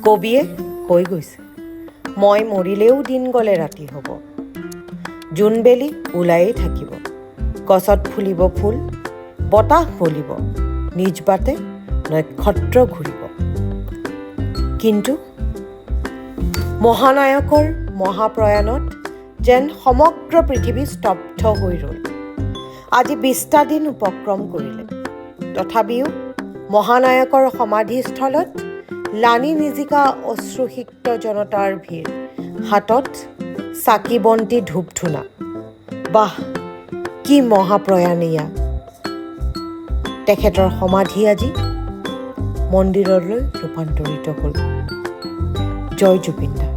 কবিয়ে কৈ গৈছে, মই মৰিলেও দিন গ'লে ৰাতি হ'ব, জোনবেলি ওলায়েই থাকিব, গছত ফুলিব ফুল, বতাহ বলিব, নিজ বাটে নক্ষত্ৰ ঘূৰিব। কিন্তু মহানায়কৰ মহাপ্ৰয়াণত যেন সমগ্ৰ পৃথিৱী স্তব্ধ হৈ ৰ'ল। আজি 20টা দিন উপক্ৰম কৰিলে, তথাপিও মহানায়কৰ সমাধিস্থলত লানি নিজিকা অশ্ৰুসিক্ত জনতাৰ ভিৰ, হাতত চাকি বন্তি, ধূপ ধূনা। বাহ, কি মহাপ্ৰয়াণ এয়া! তেখেতৰ সমাধি আজি মন্দিৰলৈ ৰূপান্তৰিত হ'ল। জয় জুবিন দা।